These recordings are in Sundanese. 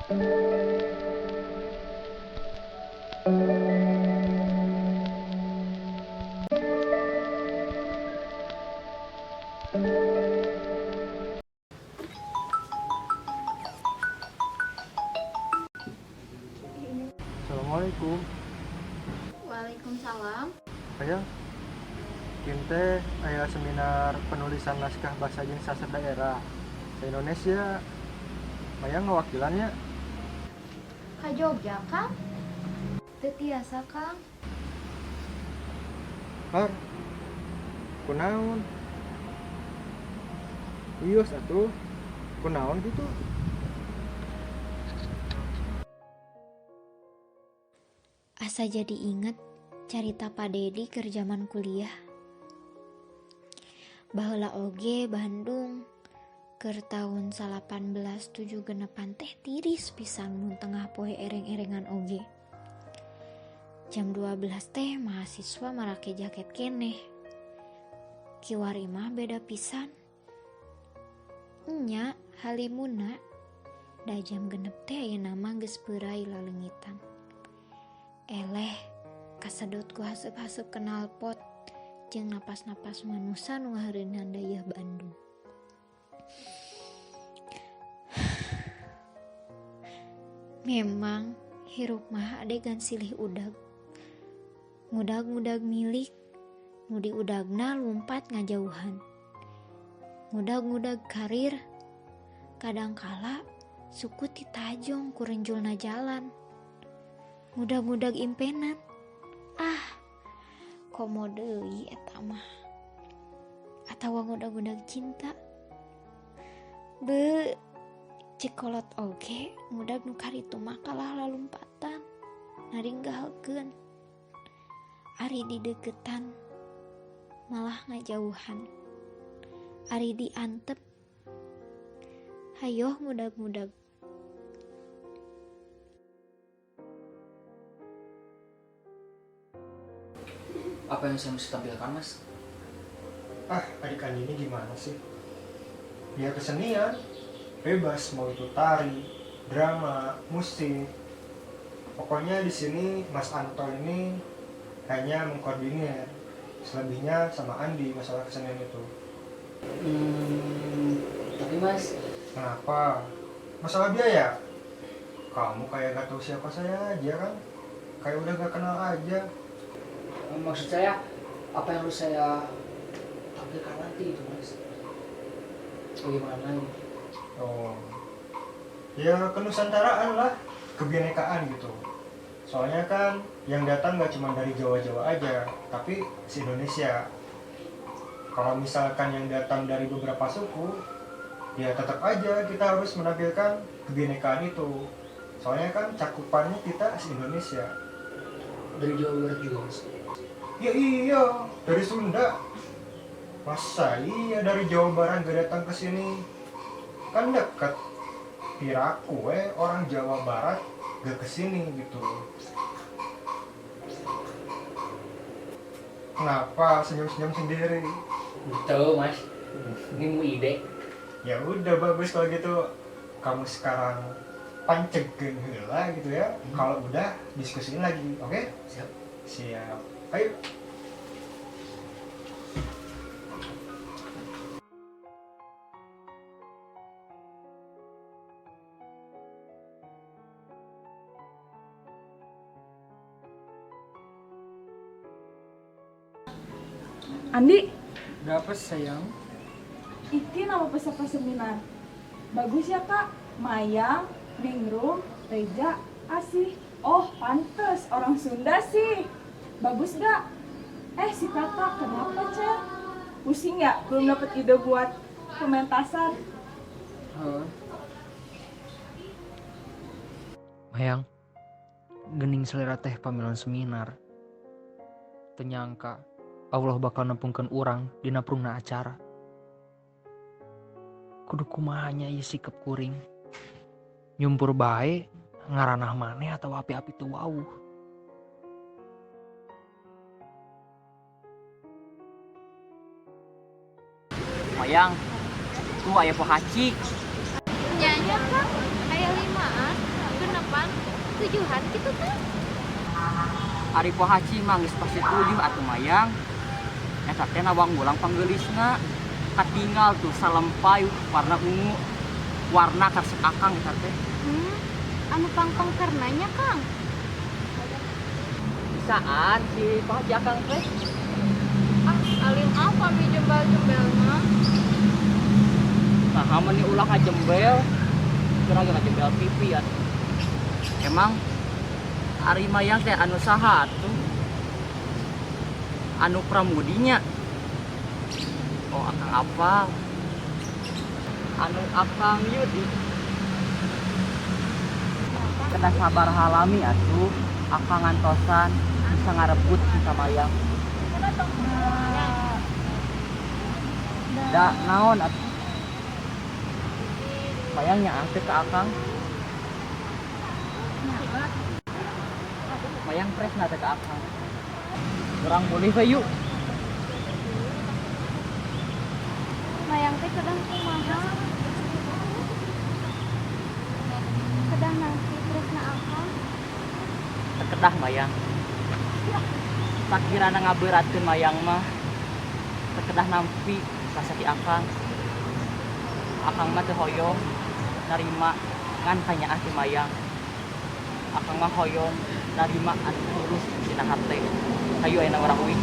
Assalamualaikum. Waalaikumsalam. Aya Kim teh aya seminar penulisan naskah bahasa jeung sastra daerah se Indonesia. Mayang ngawakilan nya. Ka Jogja, Kang? Teu tiasa, Kang. Har, kunaon? Wios atuh, kunaon gitu? Asa jadi inget carita Pak Dedi keur zaman kuliah. Baheula oge Bandung keur taun 1876-an teh tiris pisan mun tengah poe ereng-erengan oge. Jam 12 teh mahasiswa marake jaket keneh. Kiwari mah beda pisan. Nya halimuna da jam 6 teh ayeuna mah geus peurai laleungitan. Eleh kasedot ku haseup-haseup knalpot jeung napas-napas manusa nu ngaheureunan dayeuh Bandung. Memang hirup mah adegan silih udag. Ngudag-ngudag milik, nu diudagna lumpat ngajauhan. Ngudag-ngudag karir, kadangkala suku titajong ku renjulna jalan. Ngudag-ngudag impenan. Ah, komo deui eta mah. Atawa ngudag-ngudag cinta. Be, cek kolot oge ngudag nu karitu mah kalah lalumpatan, naringgalkeun. Ari dideukeutan malah ngajauhan. Ari diantep hayoh ngudag-ngudag. Apa yang saya mesti tampilkan, Mas? Ah, adik Andi ini gimana sih? Ya kesenian, bebas mau itu tari, drama, musik. Pokoknya di sini Mas Anto ini hanya mengkoordinir. Selebihnya sama Andi masalah kesenian itu. Tapi Mas, Kenapa? Masalah biaya? Kamu kayak gak tahu siapa saya aja kan? Kayak udah gak kenal aja. Maksud saya apa yang harus saya tampilkan nanti itu, Mas? Bagaimana gitu? Oh, ya kenusantaraan lah, kebinekaan gitu. Soalnya kan yang datang nggak cuma dari Jawa-Jawa aja, tapi se-Indonesia. Kalau misalkan yang datang dari beberapa suku, ya tetap aja kita harus menampilkan kebinekaan itu. Soalnya kan cakupannya kita se-Indonesia. Dari Jawa Barat juga, Mas? Ya iya, dari Sunda. Masa iya dari Jawa Barat gak datang ke sini? Kan deket. Piraku orang Jawa Barat gak kesini gitu. Kenapa senyum-senyum sendiri? Betul, Mas. Ini mau ide. Ya udah bagus kalau gitu. Kamu sekarang pancegkeun heula gitu ya. Kalau udah diskusiin lagi, oke? Okay? Siap. Siap. Ayo. Andi, Berapa sayang? iki nama peserta seminar. Bagus ya kak, Mayang, Ningrum, Reja, Asih. Oh pantes, orang Sunda sih. Bagus gak? Si kakak kenapa Cel? Pusing ya, belum dapet ide buat pementasan. Mayang, gening selera teh pamiluan seminar. Teu nyangka Allah bakal nempungkeun urang dina prungna acara. Kudu kumaha nya ieu sikep kuring. Nyumpur bae ngaranah maneh atawa api-api teu wawuh. Mayang, tuh aya pohaci. Nyanya Kang, aya limaan. tujuhan gitu Kang? Ari Pohaci mah geus pasti tujuh atuh Mayang. Eta teh nawang wulang panggeulisna. Katinggal tuh salempai warna ungu. Warna karesep akang eta teh. Anu pangpang karenanya Kang. Bisaan si Pohaci akang teh. Ah, alim apa mi jembal-jembel mah? Nah, meni ulah ngajembel. Kurang ngajembel pipi atuh. Emang ari Mayang teh anu saha atuh? Anu pramudinya. Oh, akang apa? Anu akang Yudi. Kedah sabar halami atuh, akang ngantosan bisa ngarebut cinta Mayang. Da naon atuh? Mayang nyaah teh ka akang. Mayang presna teh ka akang. Urang boleh we yuk. Mayang teh kedah kumaha? Kedah nangki tresna akang. Kedah Mayang. Sakirana ngaberatkeun Mayang mah. Kedah nampi rasa ti akang. Akang mah teu hoyong narima ngan kanyaah ti Mayang. Akang mah hoyong narima anu tulus dina hate. Hayu ayeuna urang uih.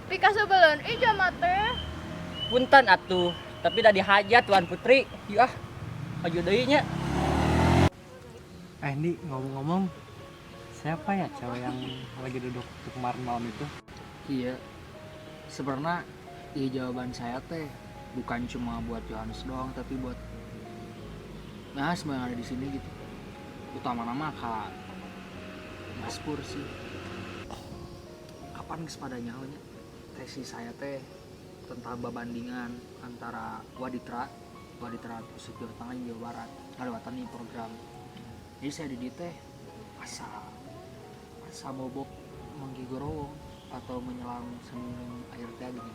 Pikasebeleun ih jama teh. Punten atuh, tapi da dihajat Tuan Putri. Yuk ah, maju deui nya. Ndi, ngomong-ngomong, siapa ya cewek yang lagi duduk tuh kemarin malam itu? Iya, sebenarnya iya jawaban saya teh bukan cuma buat Yohanes doang, tapi buat nah semua yang ada di sini gitu. Utama nama Kak Mas Pur sih. Kapan geus pada nyaho nya? Tesis saya teh tentang babandingan antara Waditra khusus Jawa Tengah dan Jawa Barat ngalewatan nih program. Jadi saya di teh asa bobok menggigorowong atau menyelam sambil air teh gini.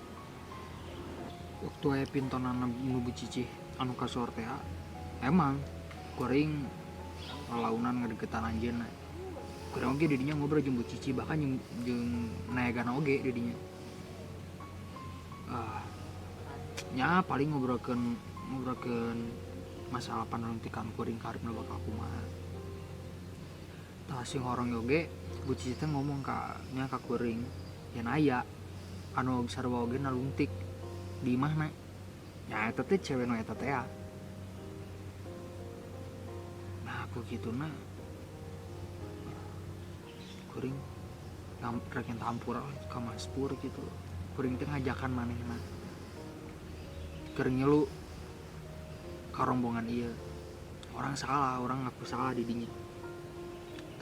Waktu aya pintonan nu cicih anu kasuar teh emang kuring lalaunan ngadeukeutan anjeunna. Kuring oge didinya ngobrol jeung Bu Cici bahkan jeung naegana oge didinya. Nya paling ngobrolkeun masalah panalungtikan kuring karepna bakal kumaha. Tah sing horong oge Bu Cici teh ngomong ka nya ka kuring yen aya anu sarua oge nalungtik di imahna. Nya eta teh cewe nu eta teh. Nah, aku kituna kuring rek tampur ka Mas Pur gitu. Kuring teh ngajakan manehna. Keur ngilu ka rombongan ieu. Orang salah, orang ngaku salah di dinya.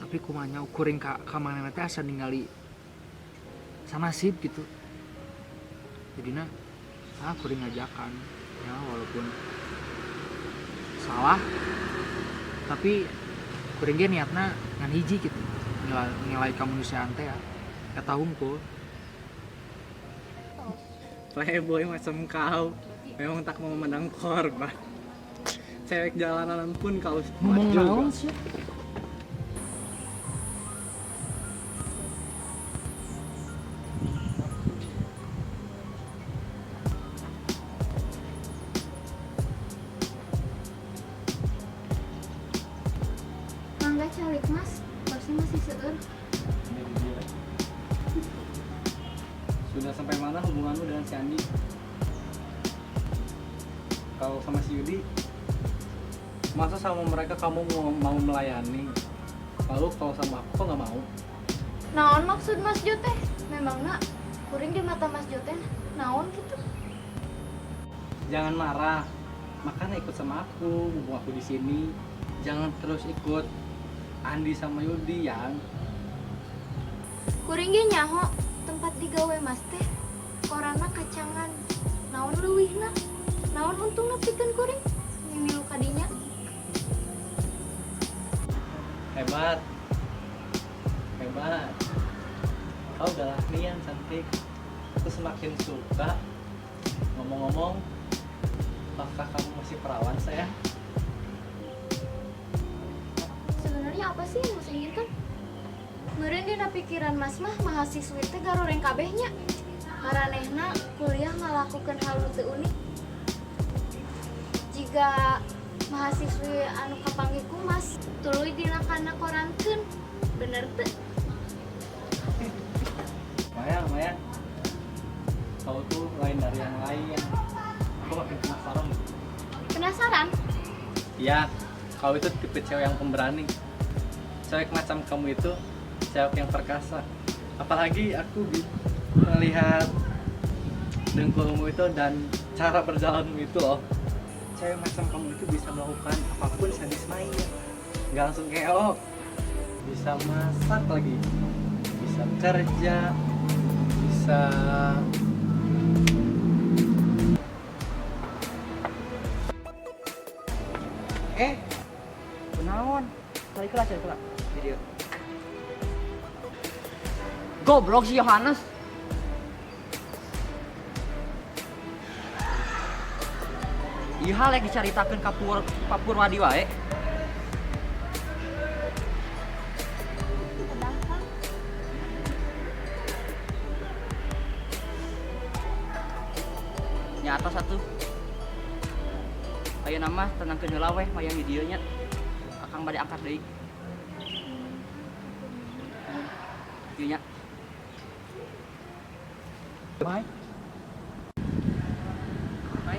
Tapi kumanya kuring ka manehna teh asa ningali sanasib gitu. Jadina kuring ngajakan ya walaupun salah tapi kuring ge niatna ngan hiji gitu. Nilai kemanusiaan teh ya eta hungkul. Playboy macam kau memang tak mau memandang korban. Cewek jalanan pun kau Ngomong juga. naon sih? Mangga calik Mas, kursi masih seueur. Sudah sampai mana hubunganmu dengan si Andi? Kalau sama si Yudi, masa sama mereka kamu mau melayani? Lalu kalau sama aku kok nggak mau? Naon maksud Mas Jo teh? Memangna kuring di mata Mas Jo teh naon gitu? Jangan marah, makanya ikut sama aku, mumpung aku di sini. Jangan terus ikut Andi sama Yudi yang. Kuring ge nyaho tempat digawe Mas teh Koranna kacangan. Naon leuwihna? Naon untungna pikeun kuring? Mimilu ka dinya. Hebat. Hebat. Kau galak nian cantik. Aku semakin suka. Ngomong-ngomong, apakah kamu masih perawan, sayang? Sebenarnya apa sih yang Mas inginkan? Meureun dina pikiran Mas mah mahasiswi teh garoreng kabeh nya. Maranehna kuliah ngalakukeun hal nu teu unik. Jiga mahasiswi anu kapanggih ku Mas, tuluy dina kana korankeun. Bener teu? Mayang, Mayang. Kau tuh lain dari yang lain. Aku makin penasaran. Penasaran? Iya, kau itu tipe cewek yang pemberani. Cewek macam kamu itu cewek yang perkasa. Apalagi aku melihat dengkulmu itu dan cara berjalanmu itu loh. Cewek macam kamu itu bisa melakukan apapun sadis main. Nggak langsung keok. Bisa masak lagi. Bisa kerja. Bisa... Kunaon? Cari kelas, cari kelas. Video. Goblok si Yohanes. Ieu hal yang dicaritakeun ka Pak Purwadi wae. Kedah, Kang. Nyata satu. Ayeuna mah tenangkeun heula weh mayang di dieu nya. Akang bade angkat deui. Ieu nya. Mai. Mai.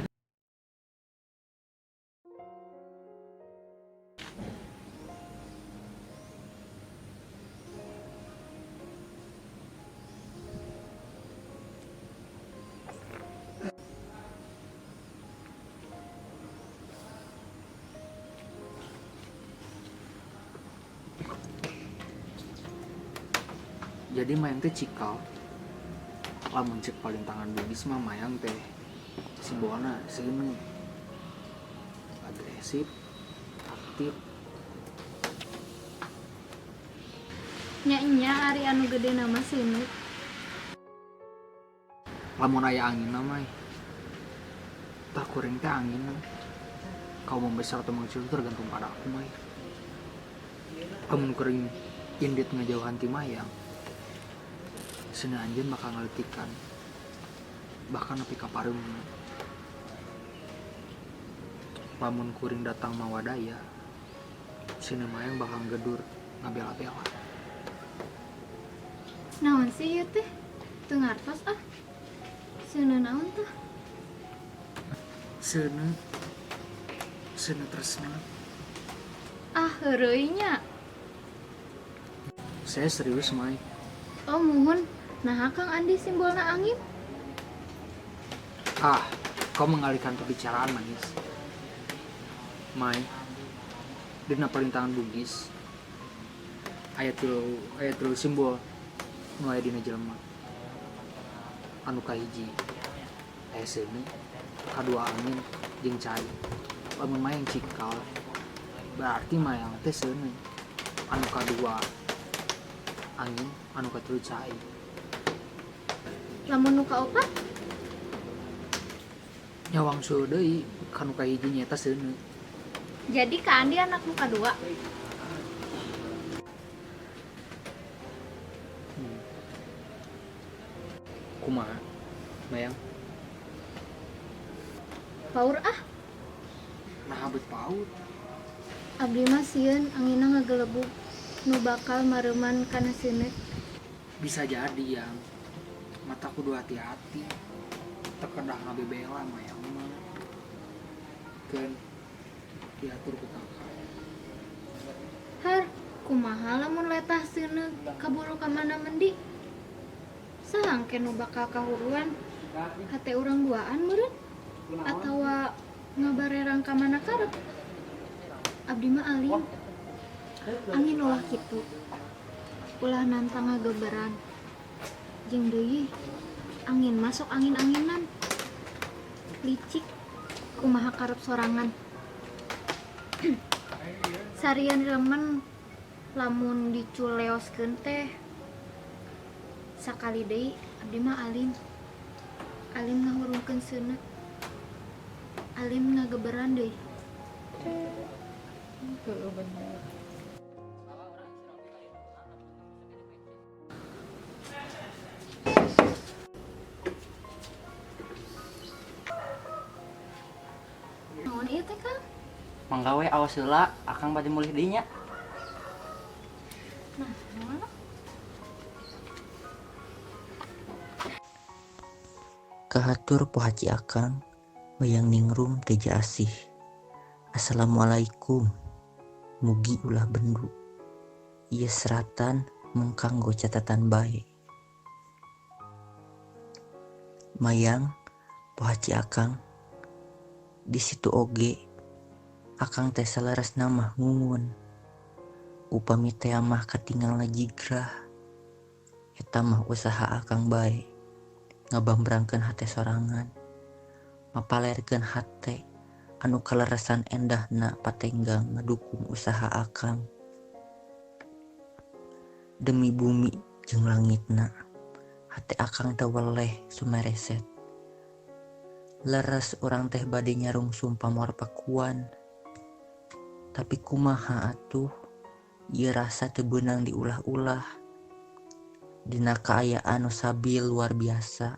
Jadi mayang teh cikal. Lamun cek paling tangan Bugis mah mayang teh simbolna seuneu. Agresif, aktif. Nya nya ari anu gede nama seuneu. Lamun aya angin mah tah kuring teh angin. Kau membesar atau mengecil itu tergantung pada aku, Mai. Lamun kuring indit ngejauhan ti mayang, seuneu anjeun bakal ngaletikan, bahkan nepi ka pareum. Lamun kuring datang mawa daya, seuneu mayang bakal ngedur ngabela-bela. Naon sih ieu teh? Teu ngartos ah. Seuneu naon tah? Seuneu, seuneu tresna. Ah, heureuy nya. Saya serius, Mai. Oh, muhun. Nah, Kang Andi simbolna angin. Ah, kau mengalihkan pembicaraan, manis. Mai, dina palintangan Bugis, aya tilu simbol nu aya dina jelema. Anu kahiji aya seuneu, kadua angin jeung cai. Lamun mayang cikal, berarti mayang teh seuneu. Anu kadua angin, anu katilu cai. Lamun nu kaopat? Nyawang suhu deui ka nu kahiji nyaeta seuneu. Jadi Kak Andi anak nu kadua? Kumaha, Mayang? Paur ah. Nah, bet paur. Abdi mah sieun anginna ngagelebug nu bakal mareuman kana seuneu. Bisa jadi yang mata kudu hati-hati. Teu kedah ngabebela Mayang mah. Keun diatur ku kakak. Har, kumaha lamun letah seuneu kaburu ka mana mendi? Saha engke nu bakal kahuruan? Hate urang duaan meureun? Atawa ngabarerang ka mana karep? Abdi mah alim. Angin ulah kitu. Ulah nantang ngageberan. Jeung deui Angin masuk angin-anginan. Licik kumaha karep sorangan. Sarian remen lamun diculeoskeun teh. Sakali deui abdi mah alim. Alim ngahurungkeun seuneu. Alim ngageberan deui. Heeh, bener. Naon ieu teh, Kang? Mangga we awas heula, akang bade mulih deui nya. Nah, naon? Kahatur pohaci akang, Mayang Ningrum Teja Asih. Assalamualaikum. Mugi ulah bendu. Ieu seratan mung kanggo catatan bae. Mayang pohaci akang, di situ oge akang teh saleresna mah ngungun. Upami teh mah katingalna jigrah. Eta mah usaha akang bae. Ngabambrangkeun hate sorangan, mapalerkeun hate anu kaleresan endahna patenggang ngadukung usaha akang. Demi bumi jeung langitna, hate akang teh weleh sumereset. Leres urang teh bade nyarungsum pamor pakuan. Tapi kumaha atuh, ieu rasa teu beunang diulah-ulah. Dina kaayaan nu sabil luar biasa,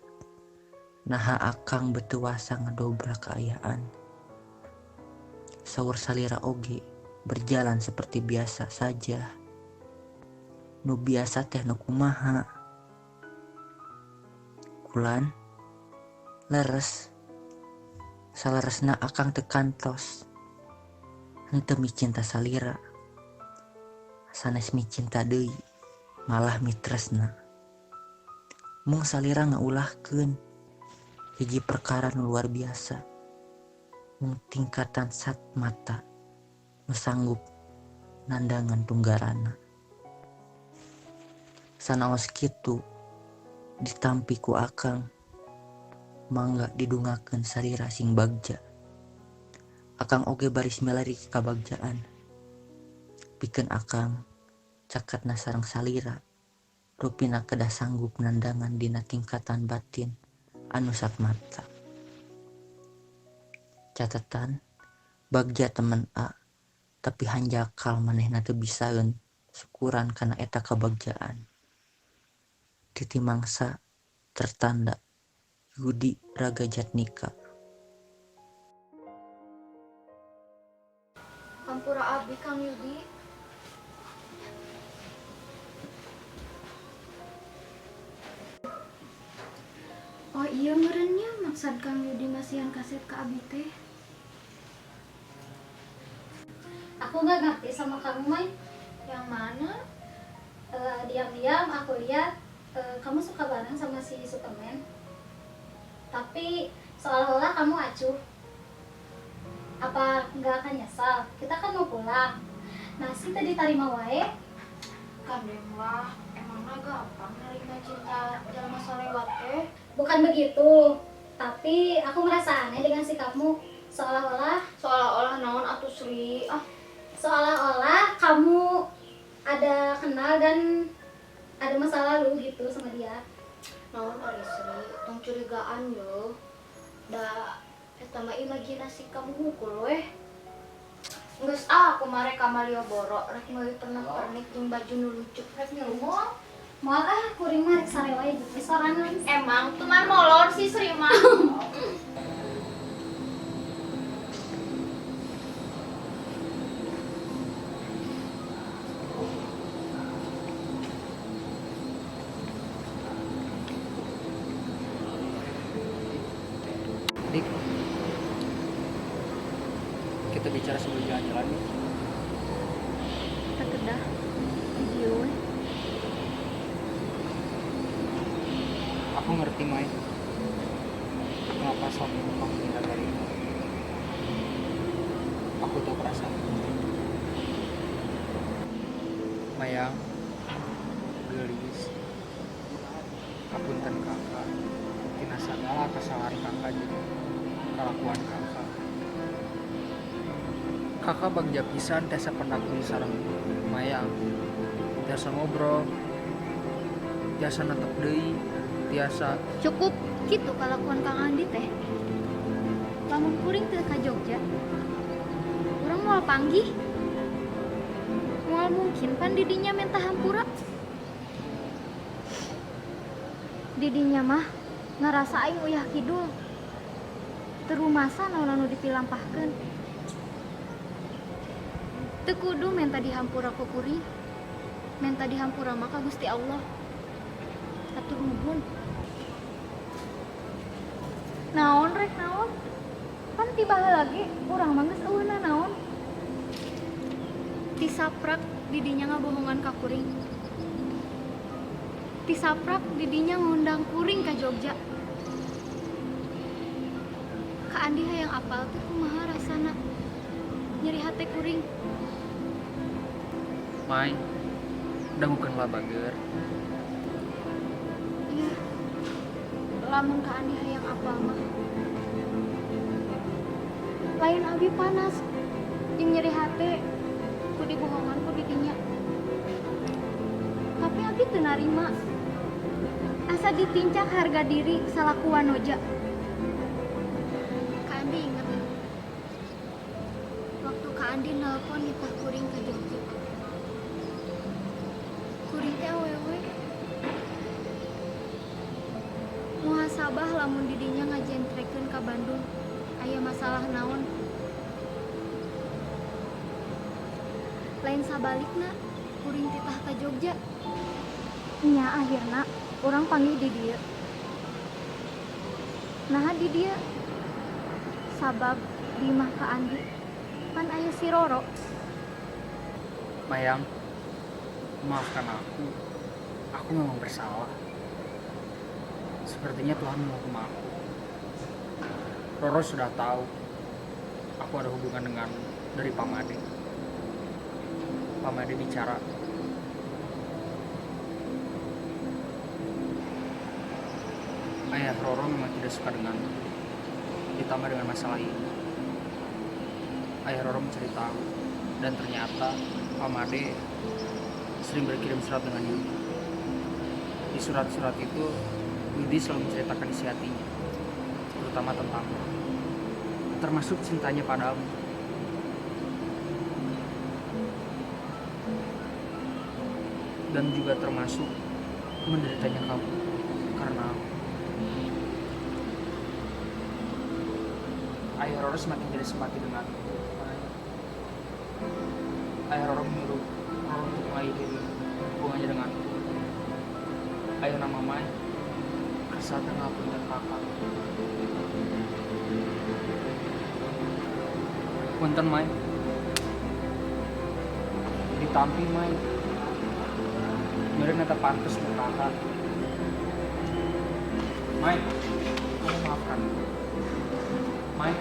naha akang beuteung wasa ngedobrak kaayaan. Saur salira oge berjalan seperti biasa saja. Nu biasa teh nu kumaha? Kulan leres saleresna akang teu kantos. Henteu micinta salira, sanes micinta deui, malah mitresna. Mung salira ngaulahkeun hiji perkara nu luar biasa. Mung tingkatan sat mata nu sanggup nandangan tunggarana. Sanaos kitu ditampi ku akang, mangga didungakeun salira sing bagja. Akang oge baris milari kabagjaan. Pikeun akang caketna sareng salira, rupina kedah sanggup nandangan dina tingkatan batin anu satmata. Catatan, bagja temen A, tapi hanjakal manehna teu bisaeun syukuran kana eta kabagjaan. Titi mangsa tertanda Yudi Raga Jatnika. Hampura abdi Kang Yudi. Oh iya meureunnya maksud Kang Yudi masihan kaset ke abi teh. Aku nggak ngerti sama kamu, Mai. Yang mana? Diam-diam aku lihat kamu suka bareng sama si Superman. Tapi seolah-olah kamu acuh. Apa nggak akan nyesal? Kita kan mau pulang. Nasi tadi tarima wae. Gandeng lah, emangnya gampang nerima cinta jelema salewat teh? Bukan begitu, tapi aku merasa aneh dengan sikapmu. Seolah-olah naon atuh Sri? Ah, seolah-olah kamu ada kenal dan ada masa lalu gitu sama dia. Naon ari Sri, tong curigaan yo. Da eta mah imajinasi kamu hungkul weh. Geus ah, aku mare ka Malioboro rek meuli pernak-pernik jeung baju nu lucu rek ngilu moal. Moal ah, kuring mah rek sare wae jeung sorangan. Emang teman molor sih Sri mah. Dik, kita bicara sebelum jalan-jalan nih. Kita kedah video we. Aku ngerti, Mai. Kenapa selama ini kamu menghindar dariku? Aku tahu perasaan. Mayang, gelis, hapunten kakak. Segala kesalahan kakak jeung kalakuan kakak. Kakak bagja pisan tiasa pendak deui sareng Mayang, tiasa ngobrol, tiasa netep deui, tiasa. Cukup gitu kalakuan Kang Andi teh. Lamun kuring teu ka Jogja, urang moal panggih. Moal mungkin pan didinya minta hampura. Didinya mah ngerasa aing uyah kidul. Teu rumasa naon anu dipilampahkeun. Teu kudu menta dihampura ku kuring. Menta dihampura mah ka Gusti Allah. Hatur nuhun. Naon rek naon? Pan ti baheula ge urang mah geus euweuh naon. Ti saprak didinya ngabohongan ka kuring. Ti saprak didinya ngundang kuring ka Jogja. Ka Andi hayang apal teh kumaha rasana nyeri hate kuring. Mai, dangukeun lah bager. Iya, lamun Ka Andi hayang apal mah. Lain abi panas jeung nyeri hate ku dibohongan ku didinya. Tapi abi teu narima. Asa ditincak harga diri salaku wanoja. Ka Andi inget waktu Ka Andi nelpon nitah kuring ka Jogja. Kuring teh awewe. Muhasabah lamun didinya ngajentrekeun ka Bandung aya masalah naon. Lain sabalikna kuring titah ka Jogja. Nya akhirna urang panggih di dieu. Naha di dieu? Sabab di imah Ka Andi pan aya si Roro. Mayang, maafkan aku. Aku memang bersalah. Sepertinya Tuhan menghukum aku. Roro sudah tahu aku ada hubungan dengan dari Pamade. Pamade bicara. Ayah Roro memang tidak suka denganku. Ditambah dengan masalah ini. Ayah Roro mencari tahu dan ternyata Pamade sering berkirim surat dengan Yudi. Di surat-surat itu Yudi selalu menceritakan isi hatinya, terutama tentangmu, termasuk cintanya padamu. Dan juga termasuk menderitanya kamu karena aku. Ayah Roro semakin tidak simpati denganku. Ayah Roro menyuruh Roro untuk mengakhiri hubungannya denganku. Ayah nama Mai kesal dan ngapunten kakak. Punten Mai. Ditampi Mai. Meureun eta pantes ku kakak. Mai, kamu maafkan. Mai.